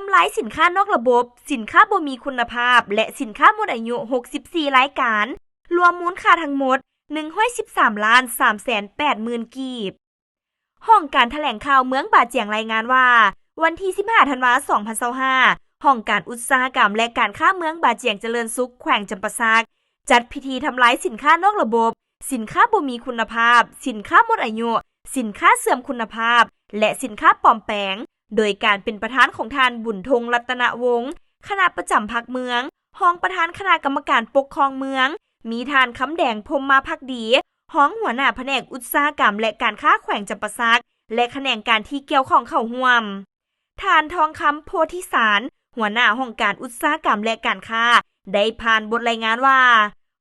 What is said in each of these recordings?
ທຳລາຍສິນຄ້ານອກລະບົບ, ສິນຄ້າບໍ່ມີຄຸນນະພາບ ແລະ ສິນຄ້າໝົດອາຍຸ ຫົກສິບສີ່ລາຍການ, ລວມມູນຄ່າທັງໝົດ ໜຶ່ງຮ້ອຍສິບສາມລ້ານສາມແສນແປດໝື່ນກີບ. ຫ້ອງການຖະແຫຼງຂ່າວເມືອງບາຈຽງລາຍງານວ່າ, ວັນທີສິບຫ້າທັນວາ ສອງພັນຊາວຫ້າ, ຫ້ອງການອຸດສາຫະກຳ ແລະ ການຄ້າເມືອງບາຈຽງຈະເລີນສຸກ ແຂວງຈຳປາສັກ ຈັດພິທີທຳລາຍສິນຄ້ານອກລະບົບ, ສິນຄ້າບໍ່ມີຄຸນນະພາບ, ສິນຄ້າໝົດອາຍຸ, ສິນຄ້າເສື່ອມຄຸນນະພາບ ແລະ ສິນຄ້າປອມແປງ, ໂດຍການເປັນປະທານຂອງທ່ານ ບຸນທົງ ລັດຕະນະວົງ, ຄະນະປະຈຳພັກເມືອງ, ຮອງປະທານຄະນະກຳມະການປົກຄອງເມືອງ, ມີທ່ານ ຄຳແດງ ພົມມາພັກດີ, ຮອງຫົວໜ້າພະແນກອຸດສາຫະກຳ ແລະ ການຄ້າແຂວງຈຳປາສັກ ແລະ ຂະແໜງການທີ່ກ່ຽວຂ້ອງເຂົ້າຮ່ວມ. ທ່ານ ທອງຄຳ ໂພທິສານ, ຫົວໜ້າຫ້ອງການອຸດສາຫະກຳ ແລະ ການຄ້າ ໄດ້ຜ່ານບົດລາຍງານວ່າ,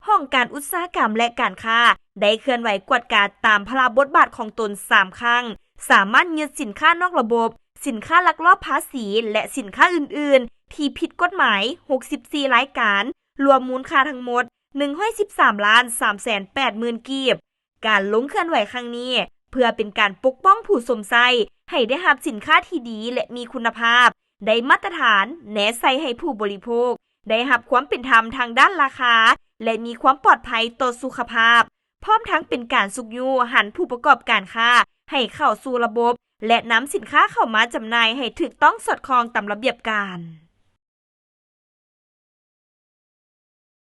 ຫ້ອງການອຸດສາຫະກຳ ແລະ ການຄ້າ ໄດ້ເຄື່ອນໄຫວກວດກາຕາມພາລະບົດບາດຂອງຕົນສາມຄັ້ງ, ສາມາດຍຶດສິນຄ້ານອກລະບົບ, ສິນຄ້າລັກລອບພາສີ ແລະ ສິນຄ້າອື່ນໆ ທີ່ຜິດກົດໝາຍ ຫົກສິບສີ່ລາຍການ, ລວມມູນຄ່າທັງໝົດ ໜຶ່ງຮ້ອຍສິບສາມລ້ານສາມແສນແປດໝື່ນກີບ. ການລົງເຄື່ອນໄຫວຄັ້ງນີ້ ເພື່ອເປັນການປົກປ້ອງຜູ້ຊົມໃຊ້ ໃຫ້ໄດ້ຮັບສິນຄ້າທີ່ດີ ແລະ ມີຄຸນນະພາບ, ໄດ້ມາດຕະຖານ, ແນໃສ່ໃຫ້ຜູ້ບໍລິໂພກ ໄດ້ຮັບຄວາມເປັນທຳທາງດ້ານລາຄາ ແລະ ມີຄວາມປອດໄພຕໍ່ສຸຂະພາບ, ພ້ອມທັງເປັນການຊຸກຍູ້ຫັນຜູ້ປະກອບການຄ້າໃຫ້ເຂົ້າສູ່ລະບົບ ແລະ ນຳສິນຄ້າເຂົ້າມາຈຳໜ່າຍໃຫ້ຖືກຕ້ອງສອດຄ່ອງຕາມລະບຽບການ.